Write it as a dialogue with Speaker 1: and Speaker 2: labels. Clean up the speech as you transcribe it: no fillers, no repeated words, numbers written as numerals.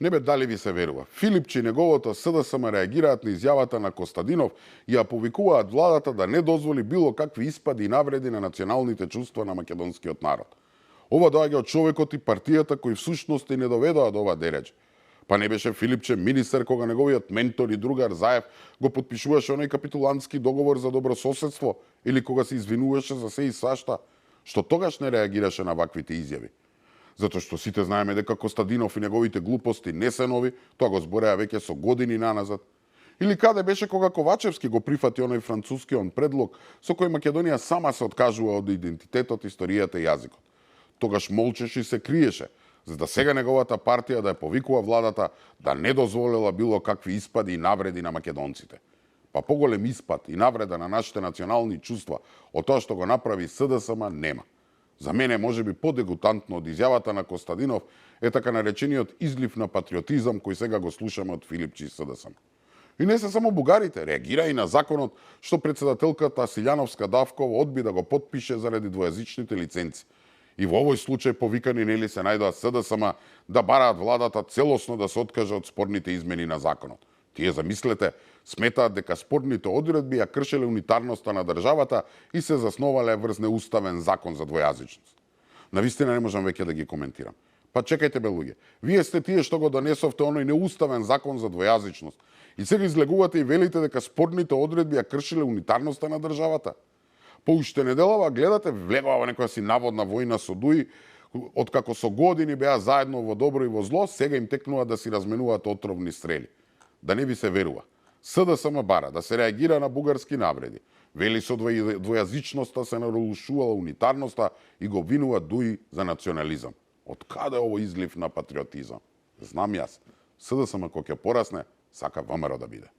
Speaker 1: Не бе дали ви се верува. Филипчи и неговото СДСМ реагираат на изјавата на Костадинов и ја повикуваат владата да не дозволи било какви испади и навреди на националните чувства на македонскиот народ. Ова доаѓа од човекот и партијата кои всушност и не доведоа до ова дереч. Па не беше Филипче министер кога неговиот ментор и другар Заев го потпишуваше оној капитулантски договор за добрососедство или кога се извинуваше за се и свашта, што тогаш не реагираше на ваквите изјави. Затоа што сите знаеме дека Костадинов и неговите глупости не се нови, тоа го збореа веќе со години наназад. Или каде беше кога Ковачевски го прифати оној францускиот предлог со кој Македонија сама се откажува од идентитетот, историјата и јазикот. Тогаш молчеше и се криеше, за да сега неговата партија да ја повикува владата да не дозволела било какви испади и навреди на македонците. Па поголем испад и навреда на нашите национални чувства од тоа што го направи СДСМ нема. За мене можеби подегутантно од изјавата на Костадинов е така наречениот излив на патриотизам кој сега го слушаме од Филипчи и СДСМ. И не се само бугарите, реагира и на законот што председателката Силјановска Давкова одби да го потпише заради двојазичните лиценци. И во овој случај повикани нели се најдоа СДСМ да бараат владата целосно да се откаже од спорните измени на законот. Тие, замислете, сметаат дека спорните одредби ја кршеле унитарноста на државата и се засновале врз неуставен закон за двојазичност. Навистина не можам веќе да ги коментирам. Па чекајте бе луѓе, вие сте тие што го донесовте оној неуставен закон за двојазичност и сега излегувате и велите дека спорните одредби ја кршеле унитарноста на државата. По уште неделава гледате влегува во некоја си наводна војна со ДУИ, откако со години беа заедно во добро и во зло, сега им текнува да си разменуваат отровни стрели. Да не ви се верува. СДСМ бара да се реагира на бугарски навреди. Вели со двојазичноста се нарушувала унитарноста и го обвинува ДУИ за национализам. Од каде ово излив на патриотизам? Знам јас. СДСМ кога ќе порасне, сака ВМРО да биде.